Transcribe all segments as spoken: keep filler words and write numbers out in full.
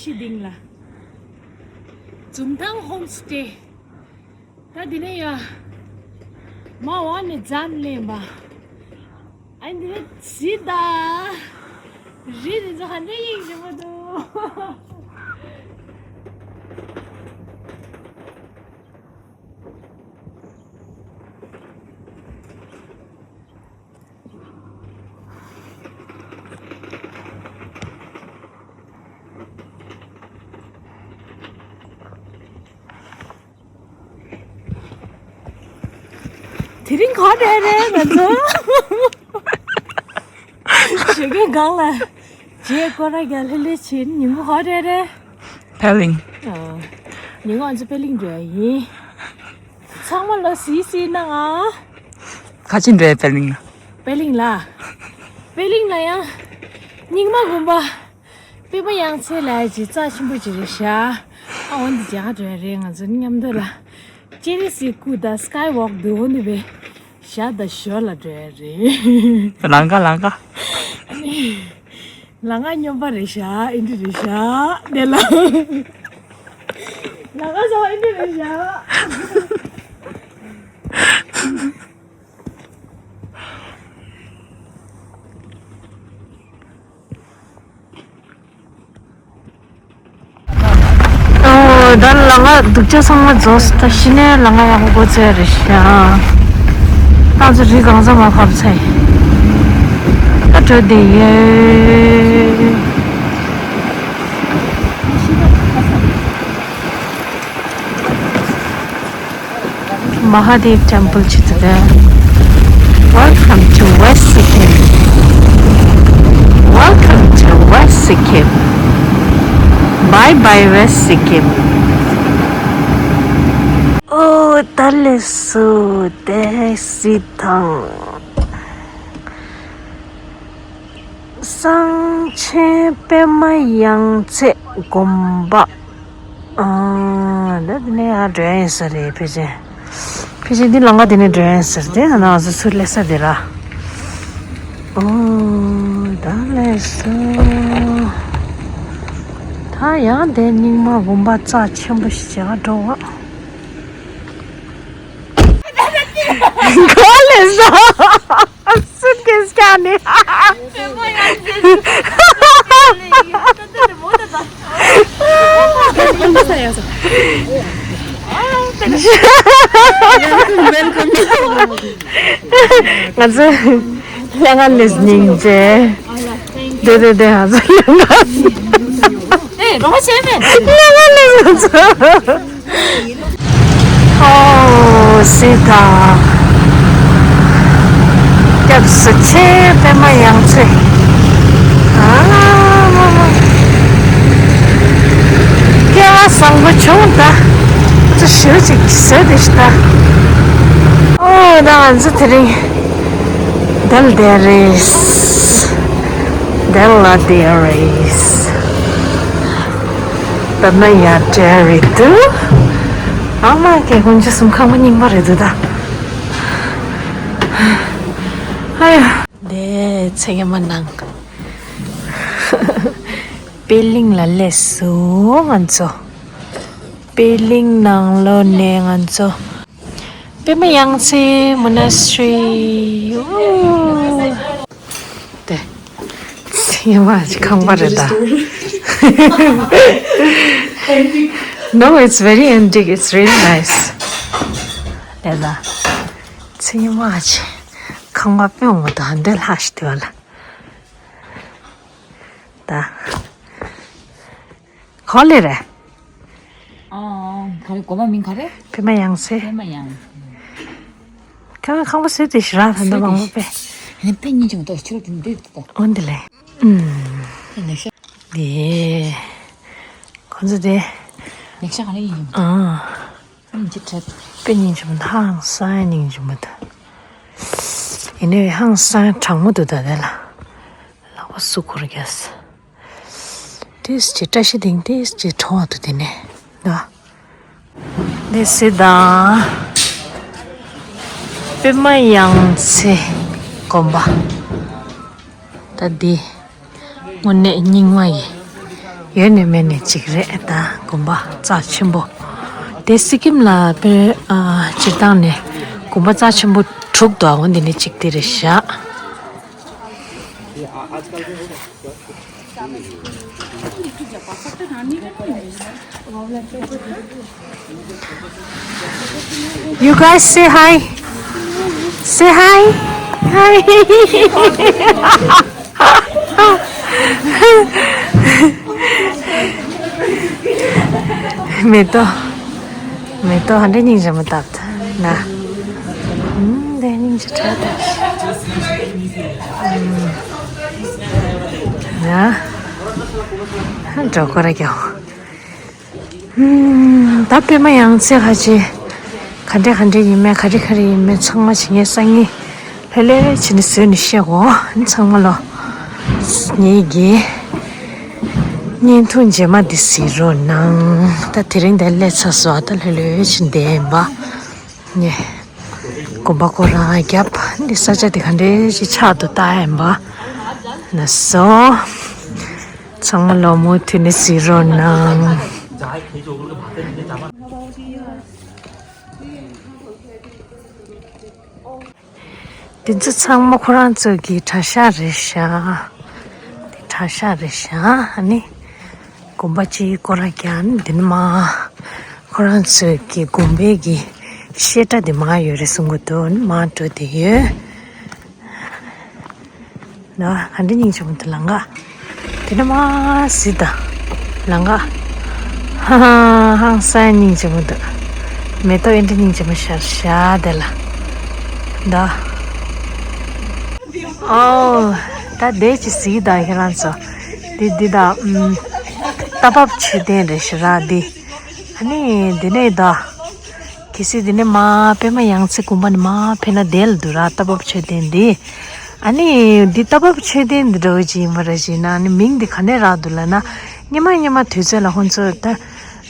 ཤི་ལྡིང་ལ། འཛུམ་ཐང་ཧོམ་སྟེ། ད་འདི་ནས་ཡ། མ་འོག་ནས་འཛམ་གླིང་པ། ཨ་འདི་ནས་ཟི་ད། རི་འདི་ཚོ་ཧ་འདྲེ་ཡིན་གྱི་མ་འདུག་དེ་རིང་ག་རེ་རེད་ང་ཚོ། ཞོགས་ཀས་སྒང་ལ་རྗེས་སྐོར་ར་རྒྱག་ལྷེ་ལྷེ་བྱེད་ཉིན་མོ་ག་རེ་རེད། པེ་ལིང་། ཨ། ཉིན་མོ་ང་ཚོ་པེ་ལིང་འགྲོ་ཡ་ཡིན། ཚང་མ་ལ་སི་སི་གནང་ཨ། ཁ་ཅིག་འགྲོ་ཡ་པེ་ལིང་ལ། པེ་ལིང་ལ། པེ་ལིང་ལ་ཡང་། རྙིང་མ་དགོན་པ། པདྨ་ཡང་ཚེ་ལ་ཡ་ཅིག་རྩ་ཆེན་པོ་ཅིག་རེད་ཤག་ཨ་འོ་འདི་རྒྱ་གར་འགྲོ་ཡ་རེད་ང་ཚོ་མཉམ་དུ་ལ། ཅེ་རི་སི་སྐུ་དང་སི་ཀའི་ཝོག་འདུག་འོ་འདི་བས། ཞག་དང་ཞོར་ལ་འགྲོ་ཡ་རེད། ལང་ཀ་ལང་ཀ། ལང་ཀ་སྨྱོན་པ་རེད་ཤག་ཨིན་དྲི་རེད་ཤག་དེ་ལ། ལང་ཀ་ཟ་བ་ཨིན་དྲི་རེད་ཤག་ཨོ། ད་ལང་ཀ་སྡུག་ཅག་ཚང་མ་རྫོགས་སོང་། ད་གཞི་ནས་ལང་ཀ་ཡག་པོ་འགོ་བཙུགས་རེད་ཤག་ད་ང་ཚོ་རི་གང་ས་མར་བབས་ཚར་ཡིན། ད་འགྲོ་བསྡད་ཡོད། Mahadev Temple ཆེ་ཚུལ་ལྡན། Welcome to West Sikkim. Welcome to West Sikkim. Bye bye West Sikkim. ཨོ་ད་ལས་སུ་དེ་སི་ཐང་། གསང་ཆེན་པདྨ་ཡང་རྩེ་དགོན་པ། ཨ། ད་འདི་ནས་ཡར་འགྲོ་ཡ་ཡིན་ས་རེད་ཕལ་ཆེར། ཕལ་ཆེར་འདི་ལམ་ཁ་འདི་ནས་འགྲོ་ཡ་ཡིན་ས་རེད་དེ་ང་ཚོ་ཚུར་སླེབས་ས་འདི་ར། ཨོ། ད་སླེབས་སོང་། ད་ཡང་དེ་རྙིང་མ་དགོན་པ་རྩ་ཆེན་པོ་ཞིག་བྱེད་ག་འགྲོ་བ། ག་ལས་སོང་། སུཊ་ཀེས་བཀྱགས་ནས། ང་ཚོ་ལྷན་ཁང་ནས་སྙིང་རྗེ། དེ་དེ་དེ་ང་ཚོ་ལྷན་ཁང་། ཨོ་སི་ད། སྐྱབས་སུ་མཆི་པདྨ་ཡང་རྩེ། ཨ་མ་མ། སྐལ་བ་བཟང་པོ་བྱུང་ད། ང་ཚོ་ཞེ་པོ་ཅིག་བཟོས་ཏེ་ཤི་ད། ཨོ་ད་ང་ཚོ་དེ་རིང་དེ་ལ་བསྡད་རེད། དེ་ལ་བསྡད་རེད། ད་ནི་ཡར་འགྲོ་རེད་འདུག་ཨ་མ་ཀྱེ་དཀོན་མཆོག་གསུམ། ཁང་པ་རྙིང་པ་རེད་འདུག་ད། ཨ་ཡ། དེ་ཚེ་གེ་མ་ནང་། པེ་ལིང་ལ་སླེབས་སོང་ང་ཚོ། པེ་ལིང་ནང་ལོགས་ནས་ང་ཚོ། པདྨ་ཡང་རྩེ་མོ་ན་སི་ཊི་རི། ཨོ། དེ། ཚེ་མ་ཅིག་ཁང་པ་རེད་ད། No, it's very antique. It's really nice. རེད་ད། ཚེ་མ་ཅིག་ཁང་པ་དཔེ་འོ་ད་འདི་ལྷག་ཤི་དེ་བ་ལ། ད། ག་ལེ་རེད། ཨ། ག་རེ་དགོན་པ་མིང་ག་རེ། པདྨ་ཡང་རྩེ། པདྨ་ཡང་། ཁང་ཁང་པ་བཟོས་ཏེ་ཞེ་དྲག་ད་འདི་མང་པོ་པས། ནི་དཔེ་སྙིང་རྗེ་མོ་འདུག་ཕྱི་ལོགས་དེ་འདི་འདུག་ད། འོ་འདི་ལེ། ཨུམ། ནག་ཤ། དེ། ཁོ་ཚོ་དེ། ནག་ཤ་ག་རེ་ཡིན། ཨ། སྙིང་རྗེ་དྲག་དཔེ་སྙིང་རྗེ་མོ་འདུག་ཧང་སང་སྙིང་རྗེ་མོ་འདུག་ཡིན་ནའི་ཧང་སང་གྲང་མོ་འདུག་ད་དེ་ལ། ལག་པ་སུ་འཁོར་རྒྱག་ཏིས་ཅི་བཀྲ་ཤིས་སྡིངས་ཏིས་ཅི་གྲོང་བ་དུ་དེ་ནས་ད། དེ་སི་དང་། པདྨ་ཡང་རྩེ་དགོན་པ། ད་འདི་དངོས་གནས་རྙིང་མ་ཡི་ ཡོད་ནས་མེད་ནས་གཅིག་རེད། ད་དགོན་པ་རྩ་ཆེན་པོ་དེ་སི་ཀིམ་ལ་དཔེ་ཨ་སྤྱིར་བཏང་ནས་དགོན་པ་རྩ་ཆེན་པོ་དྲུག་འདུག་འོ་འདི་ནས་གཅིག་དེ་རེད་ཤག You guys say hi. Say hi. Hi. མེ་ཏོག་མེ་ཏོག་ཧ་འདྲ་སྙིང་རྗེ་མོ་བཏབ་ད་ན། ཨུམ་དེ་སྙིང་རྗེ་དྲག་ད། ཨུམ་ན་འགྲོ་ཁོ་ར་ཀྱང་། ད་པད་མ་ཡང་རྩེ་ཁ་ཅིག་ག་འདྲ་ག་འདྲ་ཡིན་མིན་ག་རེ་ག་རེ་ཡིན་མིན་ཚང་མ་བྱེད་ངེས་སང་ཉིན་ལྷོད་ལྷོད་བྱས་ནས་བཟོས་ནས་བཤད་གོ། ཚང་མ་ལོ། ངེད་ཀྱི་བརྙན་ཐུང་རྗེས་མ་འདི་གཟིགས་རོགས་གནང་། ད་དེ་རིང་འདིར་སླེབས་ཚར་སོང་། ད་ལྷོད་ལྷོད་བྱས་བསྡད་ཡིན་པ། ངས་དགོན་པ་སྐོར་ར་བརྒྱབ། འདི་ས་ཆ་འདི་ག་འདྲ་ཞིག་ཆགས་འདུག་ལྟ་ཡིན་པ། ན་སོ། ཚང་མ་ལོ་མུ་མཐུད་ནས་གཟིགས་རོགས་གནང་། འདི་ཚོ་ཚང་མ་ཁོ་རང་ཚོ་གི་གྲྭ་ཤག་རེད་ཤག་འདི་གྲྭ་ཤག་རེད་ཤག་ཨ་ནི་དགོན་པ་གཅིག་སྐོར་ར་རྒྱག་འདི་ནི་མ་ཁོ་རང་ཚོ་གི་དགོན་པའི་གི་བཤད་གྲྭ་འདི་མ་ཡོད་རེད་གསུང་གི་འདུག་མ་འགྲོ་དེ་ཡོད། ན་ག་འདྲ་སྙིང་རྗེ་མོ་འདུག་ལམ་ཁ། དེ་ནས་མར་གཟིགས་དང་། ལམ་ཁ། ཧ་ཧ་ཧང་སང་སྙིང་རྗེ་མོ་འདུག་མེ་ཏོག་ཨེ་འདྲ་སྙིང་རྗེ་མོ་ཤར་ཤག་དེ་ལ། ད། ཨོ། ད་དེ་ཅི་གཟིགས་དང་ཁྱེད་རང་ཚོ། འདི་འདི་དང་། ཨུམ། རྟ་བབས་མཆོད་རྟེན་རེད་ཤག་ར་འདི། ཨ་ནི་འདི་ནས་ད། གལ་སྲིད་འདི་ནས་མར་པད་མ་ཡང་རྩེ་དགོན་པ་ནས་མར་ཕེབས་ན་དེ་ལ་འདུག་ར་རྟ་བབས་མཆོད་རྟེན་འདི། ཨ་ནི་འདི་རྟ་བབས་མཆོད་རྟེན་འདི་འདྲ་བོ་ཅིག་ཡིན་པ་རེད་ཅེ་ན། ཨ་ནི་མིང་འདི་ག་ནས་རག་འདུག་ལབ་ན། སྔོན་མ་སྔོན་མ་དུས་ཚོད་ལ་ཁོང་ཚོ་ད་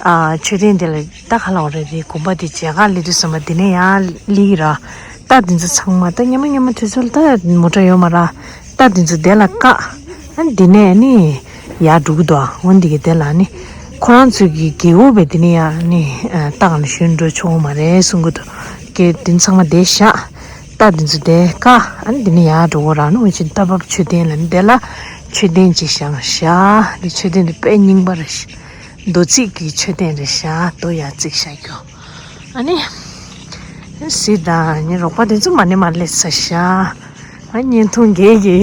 ཨ་མཆོད་རྟེན་འདི་ལ་ད་ག་ལབ་དགོས་རེད། འདི་དགོན་པ་འདི་མཇལ་ཁ་སླེབས་དུས་ཙམ་པ་འདི་ནས་ཡར་སླེབས་ར། རྟ་འདི་ཚོ་ཚང་མ་ད་སྔོན་མ་སྔོན་མ་དུས་ཚོད་ལ་ད་མོ་ཊ་ཡོད་མ་རེད། རྟ་འདི་ཚོ་དེ་ལ་བཀག་ཨ་ནི་འདི་ནས་ཨ་ནི་ཡར་འགྲོ་གི་འདུག་འོ་འདི་གི་དེ་ལ་ཨ་ནི་ཁོ་རང་ཚོའི་གི་རྒེད་འོག་པས་འདི་ནས་ཡར་ཨ་ནི་ཨ་རྟ་གང་ལ་ཞོན་འགྲོ་ཆོག་མ་རེད་གསུང་གི་འདུག་གི་འདི་ཚང་མ་བསྡད་བཞག་རྟ་འདི་ཚོ་བསྡད་ཀ་ཨ་ནི་འདི་ནས་ཡར་འགྲོ་དགོས་ར། ནི་འོན་ཀྱང་རྟ་བབས་མཆོད་རྟེན་ལ་ནི་དེ་ལ་མཆོད་རྟེན་ཅིག་བཞེངས་བཞག་འདི་མཆོད་རྟེན་འདི་དཔེ་རྙིང་པ་རེད། རྡོ་བརྩིགས་ཀྱི་མཆོད་རྟེན་རེད་བཞག་རྡོ་ཡར་བརྩིགས་བཞག་རྒྱུ། ཨ་ནི། གཟིགས་དང་ངའི་རོགས་པ་དེ་ཚོ་མ་ནི་མ་སླེབས་ཚར་ཤག་ཨ་བརྙན་ཐུང་རྒྱས་ཀྱི་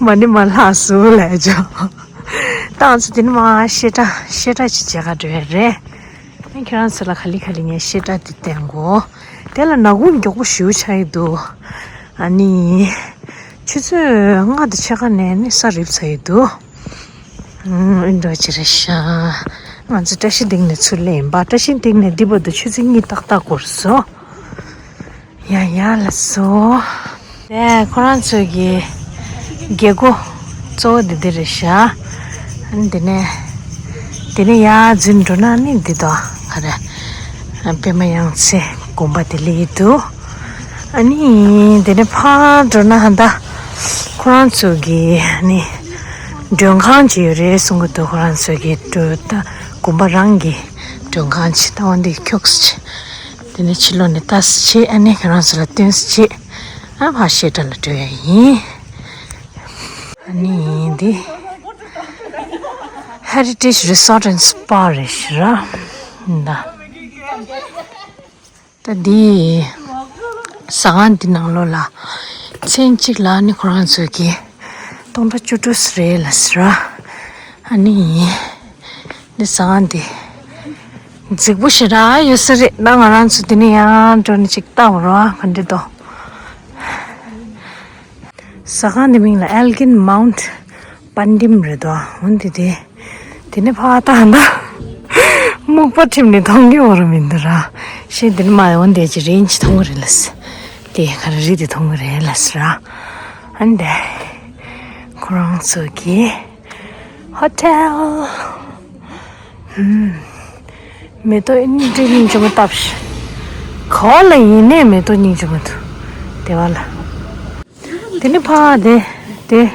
མ་ནི་མ་ལྷག་སོང་ལབ་ཅོ། ད་ང་ཚོ་དེ་ནས་མར་བཤད་གྲྭ་བཤད་གྲྭ་ཅིག་མཇལ་ག་འགྲོ་ཡ་རེད། ཨ་ཁྱེད་རང་ཚོ་ལ་ག་ལེ་ག་ལེ་ངས་བཤད་གྲྭ་དེ་བསྟན་གོ། དེ་ལ་ནག་ཁུང་མགྱོགས་པོ་ཞེ་པོ་ཆགས་ཀྱི་འདུག་ཨ་ནི། ཆུ་ཚོད་ལྔ་དང་ཕྱེད་ཀ་ནས་ནི་ས་རིབ་ཚར་ཡི་འདུག་ཨུམ། ཨིན་འགྲོ་ཅི་རེད་ཤག་ང་ཚོ་བཀྲ་ཤིས་སྡིངས་ནས་ཚུར་སླེབས་ཡིན་པ། བཀྲ་ཤིས་སྡིངས་ནས་འདི་བར་དུ་ཆུ་ཚོད་གཉིས་ཏག་ཏག་འགོར་སོང་། ཡ་ཡ་ལགས་སོ། ནས་ཁོ་རང་ཚོའི་གི་རྒྱལ་སྒོ་གཙོ་བོ་འདི་འདི་རེད་ཤག་འདི་ནས་འདི་ནས་ཡར་འཛུལ་འགྲོ་ན་ནི་འདི་དང་ག་རེ། པད་མ་ཡང་རྩེ་དགོན་པ་དེ་སླེབས་ཀྱི་འདུག་ཨ་ནི་དེ་ནས་ཕར་འགྲོ་ན་ཧ་ད་ཁོ་རང་ཚོ་གི་ཨ་ནི་མགྲོན་ཁང་ཅིག་ཡོད་རེད་གསུང་གི་འདུག་ཁོ་རང་ཚོ་གི་འགྲོ་ད་དགོན་པ་རང་གི་མགྲོན་ཁང་ཅིག་ད་འོ་འདི་ཁྱོགས་ཅིག་དེ་ནས་ཕྱི་ལོགས་ནས་ལྟ་ཅིག་ཨ་ནི་ཁྱེད་རང་ཚོ་ལ་སྟོན་ཅིག་ཨ་ཕར་བཤད་གྲྭ་ལ་འགྲོ་ཡ་ཡིན། ཨ་ནི་འདི་Heritage Resort and Spa རེད་ཤག་ར། ད། ད་འདི་ཟ་ཁང་འདི་ནང་ལོགས་ལ་མཚན་གཅིག་ལ་ནི་ཁོ་རང་ཚོས་ཀྱི་སྟོང་ཕྲག་བཅུ་དྲུག་རེད་ལབ་ཟེར། ཨ་ནི་འདི་ཟ་ཁང་འདི་རྫིག་པོ་ཞེ་དྲག་ཡོད་ས་རེད། ད་ང་རང་ཚོ་འདི་ནས་ཡར་འགྲོ་ནས་ཅིག་ལྟ་བར་བ་ག་འདྲ་འདུག་ཟ་ཁང་འདི་མིང་ལ་Elgin Mount Pandim རེད་དོ། འོན་ཏེ་དེ། དེ་ནས་ཕར་ལྟ་ན། སྨུག་པ་ཁྲིམས་ནས་མཐོང་གི་འོ་ར་མི་འདུག་ར། ཤེས་འདི་ནི་མ་འོན་ཏེ་ཅི་རིན་ཅི་མཐོང་གི་རེད་ལས། དེ་ག་རེ་རིགས་དེ་མཐོང་གི་རེད་ལས་ར། ཨན་དེ། ཁོ་རང་ཚོ་གི་ཧོ་ཊེལ། ཧུམ། མེ་ཏོག་ཨིན་འདྲ་སྙིང་རྗེ་མོ་བཏབ་ཤག་ག་བ་ལ་ཡིན་ནའི་མེ་ཏོག་སྙིང་རྗེ་མོ་འདུག་དེ་བ་ལ། དེ་ནི་ཕ་དེ་དེ་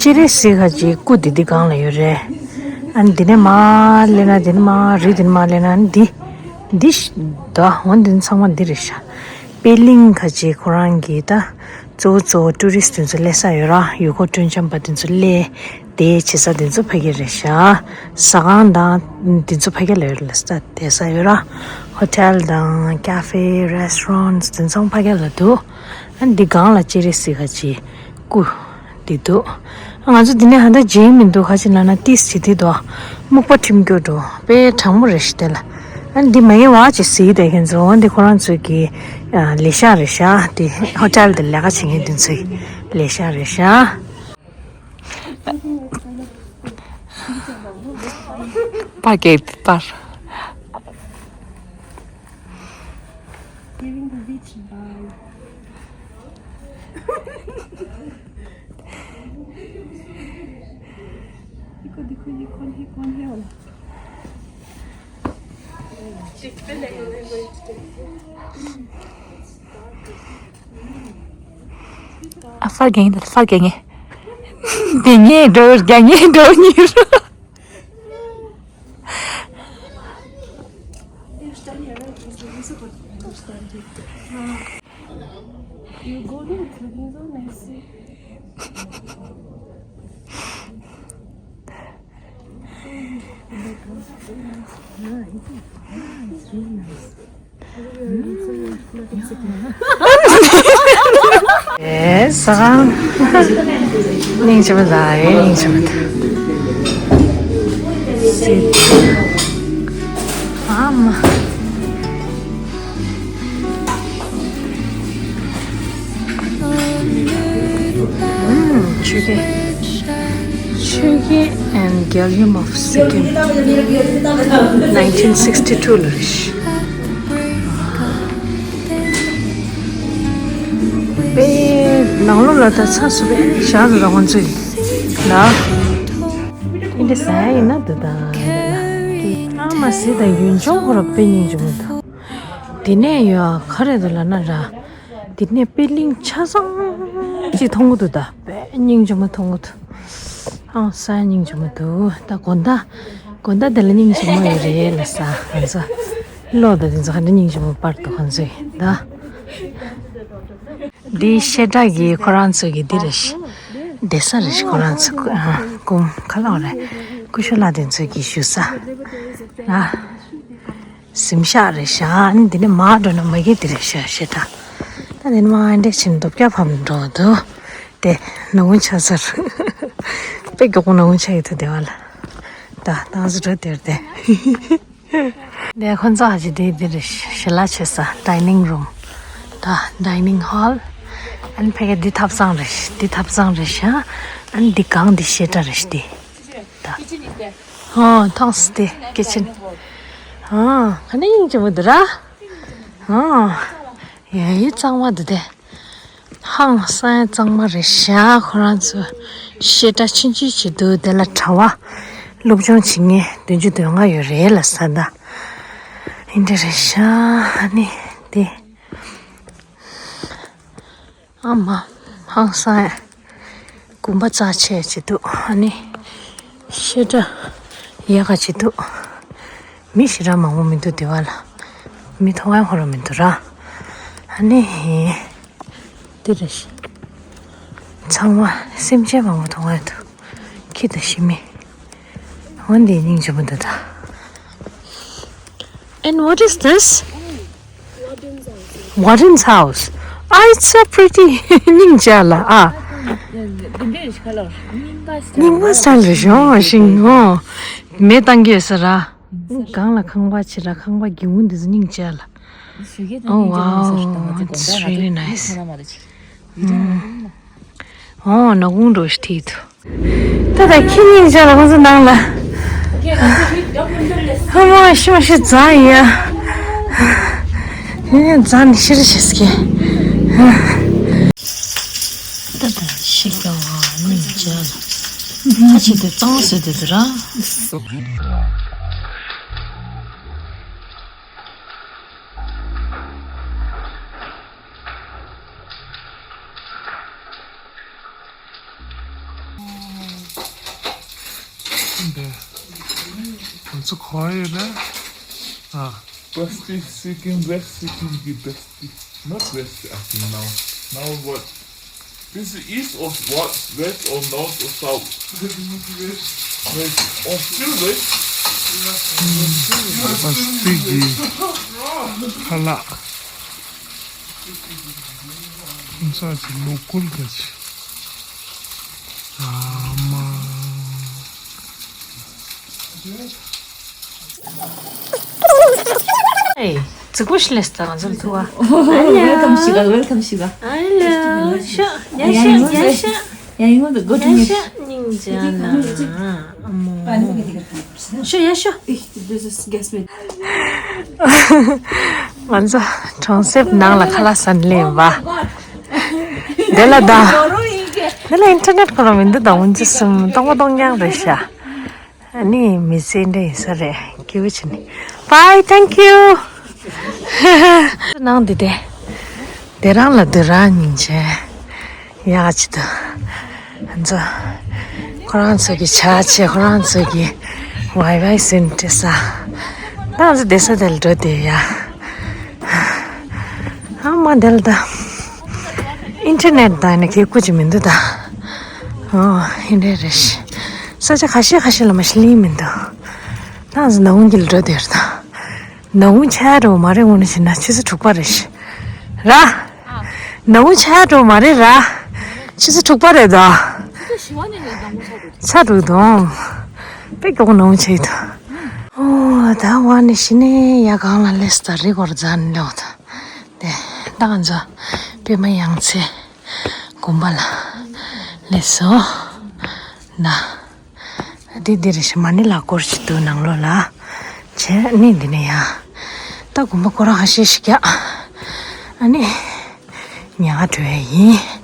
སྤྱན་རས་གཟིགས་ཁ་ཅིག་སྐུ་འདི་འདི་སྒང་ལ་ཡོད་རེད། ཨ་ནི་འདི་ནས་མར་སླེབས་ན་འདི་ནས་མར་རི་འདི་ནས་མར་སླེབས་ན་ཨ་ནི་འདི་འདི་ཤ་ད་འོ་འདི་ཚང་མ་འདི་རེད་ཤག་པད་གླིང་ཁ་ཅིག་ཁོ་རང་གི་ད་གཙོ་བོ་གཙོ་བོ་ཊུ་རི་སི་ཊི་དེ་ཚོ་སླེབས་ས་ཡོད་ར། ཡུལ་སྐོར་སྤྲོ་འཆམ་པ་དེ་ཚོ་སླེབས་བསྡད་བྱེད་ས་དེ་ཚོ་ཕ་གི་རེད་ཤག་ཟ་ཁང་དང་དེ་ཚོ་ཕ་གི་ལ་ཡོད་རེད་ལ་ས་བསྡད་ས་ཡོད་ར། ཧོ་ཊེལ་དང་ཀ་ཧྥེ་རེ་སི་ཊོ་རན་དེ་ཚོ་ཕ་གི་ལ་འདུག་ཨ་འདི་སྒང་ལ་སྤྱན་རས་གཟིགས་ཁ་ཅིག་སྐུ་འདི་འདུག་ང་ཚོ་འདི་ནས་ཧ་ད་མཇལ་མི་འདུག་ག་ཅི་ལབ་ན་ཏིས་བྱེད་དེ་འདུག་སྨུག་པ་ཁྲིམས་སྐྱོ་འགྲོ་དཔེ་གྲང་མོ་རེད་ཤི་དེ་ལ། ཨ་འདི་མ་ཡིན་བ་ཅེས་ཟེར་དེ་ཁྱེད་ཚོ་འོ་འདི་ཁོ་རང་ཚོའི་གི་ལས་ཤག་རེད་ཤག་དེ་ཧོ་ཊེལ་དེ་ལས་ཀ་བྱེད་མཁན་དེ་ཚོའི་ལས་ཤག་རེད་ཤག་པ་གེ་པར། Giving the beach vibe. देखो, देखो, ये कौन है, कौन है वाला? ཨ་ཧྥ་རྒྱ་ངེ་ད་ཧྥ་རྒྱ་ངེ། དེ་ངེ་འགྲོ་རྒྱ་ངེ་འགྲོ་ཉེ་རུ། You go there, it's really so nice. ཨེ་ཟ་ཁང་། སྙིང་རྗེ་མོ་ད་ཨེ་སྙིང་རྗེ་མོ་ད། སི་ཨ་མ། ཨུམ། ཆོས་རྒྱལ། ཆོས་རྒྱལ་and Galleon of Sikkim nineteen sixty two ལ་རེད། པའི་ནང་ལོགས་ལ་ད་ཚ་སུ་པའི་ཞག་ལ་རང་ཚོས་ལ་ཨིན་དྲ་ཟ་ཡ་ཡིན་ན་འདུག་ད། ཨ་མ་སི་ད་ཡུན་ཅོང་ཁོ་ར་དཔེ་སྙིང་རྗེ་མོ་འདུག་དེ་ནས་ཡོད་ག་རེ་འདུག་ལབ་ན་ར། དེ་ནས་པད་གླིང་ཆ་ཚང་ཅིག་མཐོང་གི་འདུག་ད་དཔེ་སྙིང་རྗེ་མོ་མཐོང་གི་འདུག་ཨང་ས་སྙིང་རྗེ་མོ་འདུག་ད་དགོང་དག་དགོང་དག་དེ་ལ་སྙིང་རྗེ་མོ་ཡོད་རེད་ལ་ས་ང་ཚོ་ལོ་ད་དེ་ཚོ་ཧ་འདྲ་སྙིང་རྗེ་མོ་པར་འདུག་ང་ཚོས་ད། འདི་བཤད་གྲྭ་གི་ཁོ་རང་ཚོ་གི་འདི་རེད་ཤི། བསྡད་ས་རེད་ཤི་ཁོ་རང་ཚོ་ཨ་ཀུམ་ཁ་ལག་རེད། སྐུ་ཞབས་ལགས་དེ་ཚོ་གི་བཞུགས་ས་ར། གཟིམ་ཤག་རེད་ཤག་ཨ་ནི་འདི་ནས་མར་འགྲོ་ན་མ་གི་འདི་རེད་ཤག་བཤད་གྲྭ། ད་འདི་ནས་མར་འདྲེ་ཕྱིན་རྡོ་བཀྱག་ཕམ་འགྲོ་འདུག་དེ་ནོར་ཆ་ཚར། དཔེ་མགྱོགས་པོ་ནོར་ཆ་ཡི་ཐུ་དེ་བ་ལ། ད་ཏང་སི་འགྲོ་དེར་དེ། དེ་ཁོ་ཚོ་ཧ་ཅི་དེ་དེ་རེད་ཞི་ལ་བྱེད་ས་ཌའི་ནིང་རུམ། ད་ཌའི་ནིང་ཧོལ། ཨ་ནི་ཕ་གི་འདི་ཐབ་ཚང་རེད་ཤི་འདི་ཐབ་ཚང་རེད་ཤག་ཨ་ནི་འདི་གང་འདི་བཤད་གྲྭ་རེད་ཤི་འདི། ད། ཧོ་ཐོངས་ཏེ་ཀི་ཆེན། ཧོ་ཁ་ནི་ཡིན་གྱི་མི་འདུག་ར། ཧོ་ཡ་ཡི་གཙང་མ་འདུག་སྟེ། ཧང་སང་གཙང་མ་རེད་ཤག་ཁོ་རང་ཚོ་བཤད་གྲྭ་ཆུང་ཆུང་ཞིག་འདུག་དེ་ལ་གྲྭ་པ་སློབ་སྦྱོང་བྱེད་མཁན་བདུན་ཅུ་དོན་ལྔ་ཡོད་རེད་ལ་ས་ད། ཨིན་དྲ་རེད་ཤག་ཨ་ནི་དེ། ཨ་མ། ཧང་སང་། དགོན་པ་རྩ་ཆེ་ཅིག་འདུག་ཨ་ནི། བཤད་གྲྭ་ཡག་ག་ཅིག་འདུག་མི་ཞེ་དྲག་མང་པོ་མི་འདུག་དེ་བ་ལ། མི་མཐོང་ཡ་ཧོ་ར་མི་འདུག་ར། ཨ་ནི། དེ་རེད། ཚང་མ་སེམས་ཅན་མང་པོ་མཐོང་ཡ་འདུག་ཁྱི་དང་ཤི་མི། འོན་ཏེ་སྙིང་རྗེ་མོ་འདུག་ད། And what is this? Warden's house. Ah, it's so pretty. སྙིང་རྗེ་ལ་ཨ། རྙིང་པ་སི་ཊལ་རེད་ཤག་ཤིང་ངོ་། མེ་བཏང་གི་ཡོད་ས་ར། སྒང་ལ་ཁང་པ་ཆེ་ར་ཁང་པ་སྒེའུ་འདི་ཚོ་སྙིང་རྗེ་ལ། Oh wow, it's really nice. Oh, ནག་ཁུང་འགྲོ་ཤི་ཐིག་ཐུ། ད་ད་ཁྱི་སྙིང་རྗེ་ལ་ཁོང་ཚོ་ནང་ལ། ཧ་མ་ཤོ་ཤི་རྫ་ཡ། ཧེ་རྫ་ནི་ཤི་རི་ཤི་སྐྱེ། ད་ད་ཤི་ཀ་བ་སྙིང་རྗེ་ལ། ང་ཆེ་དེ་གཙང་སེ་དེ་དུ་ར། ཚོ་ག་པར་ཡོད་ན། ཨ། Bestie seeking, best seeking, the bestie. Not bestie, I think now. Now what? This is east or what? West or north or south? West. West. Oh, still west? Bestie གི་ཁ་ལག་ཁོང་ཚོ་ལོ་ཀལ་ག་ཅི། ཨ་མ། ཨེ། ཙི་གུ་ཤི་ལེས་ད་ང་ཚོ་ཐུ་བ། Welcome, sugar. Welcome, sugar. Hello. ཤ། ཡ་ཤ། ཡ་ཤ། ཡ་ཡིན་ངོ་ད་གོ་ཡ་ཤ། སྙིང་རྗེ་ན། ཨ་མོ། ཤ་ཡ་ཤ། ང་ཚོ་གྲོང་གསེབ་ནང་ལ་ཁ་ལག་ཟ་ནས་སླེབས་པ། དེ་ལ་ད། དེ་ལ་ཨིན་ཊར་ནེཊ་ཁོ་རང་མི་འདུག་ད་འུན་ཅི་སུམ་སྟོང་པ་སྟོང་རྐྱང་རེད་ཤག་ཨ་ནི་མི་ཚེ་འདྲ་ཡིན་ས་རེད། སྐྱིད་པོ་བྱས་ནས། Bye, thank you. ནང་འདི་དེ། དེ་རང་ལ་དེ་རང་སྙིང་རྗེ། ཡག་ཅིག་འདུག་ང་ཚོ་ཁོ་རང་ཚོ་གི་ཆ་ཆེ། ཁོ་རང་ཚོ་གི་ཝའི་ཝའི་ཟིན་བྲིས་ས། ད་ང་ཚོ་བསྡད་ས་དེ་ལ་འགྲོ་བསྡད་ཡ། ཨ་མ་དེ་ལ་ད་ཨིན་ཊར་ནེཊ་ད་ནི་ཁེ་ཀུ་ཅི་མི་འདུག་ད། ཨོ་ཨིན་ཊར་ནེཊ་རེད་ཤི། ས་ཆ་ཁ་ཤས་ཁ་ཤས་ལ་མ་ཤི་ལིང་མི་འདུག་ད་ང་ཚོ་ནང་ཁུལ་ལ་འགྲོ་བསྡད་ཡ་རེད་ད། ནང་ཆ་རོ་མ་རེད། འོ་ན་ཕྱིན་ན་ཆུ་ཚོད་དྲུག་པ་རེད་ཤི། ར། ནང་ཆ་རོ་མ་རེད་ར། ཆུ་ཚོད་དྲུག་པ་རེད་ད། ཆ་རུ་དང་། དཔེ་མགྱོགས་ནང་ཆ་ཡི་ད། ཨོ་ད་བ་ནི་ཤི་ནས་ཡ་གང་ལ་ལས་ད་རི་སྐོར་རྫ་ནི་ལོག་ད། དེ་ད་ང་ཚོ་པད་མ་ཡང་ཚེ་དགོན་པ་ལ་སླེབས་སོང་། ན། འདི་འདི་རེད་ཤི། མ་ཎི་ལག་འཁོར་ཞིག་འདུག་ནང་ལོགས་ལ། བྱས་ནི་འདི་ནས་ཡ། ད་དགོན་པ་སྐོར་ར་ཧ་ཤེ་ཤི་རྒྱག་ཨ་ནི། ཉལ་ཁ་འགྲོ་ཡ་ཡིན།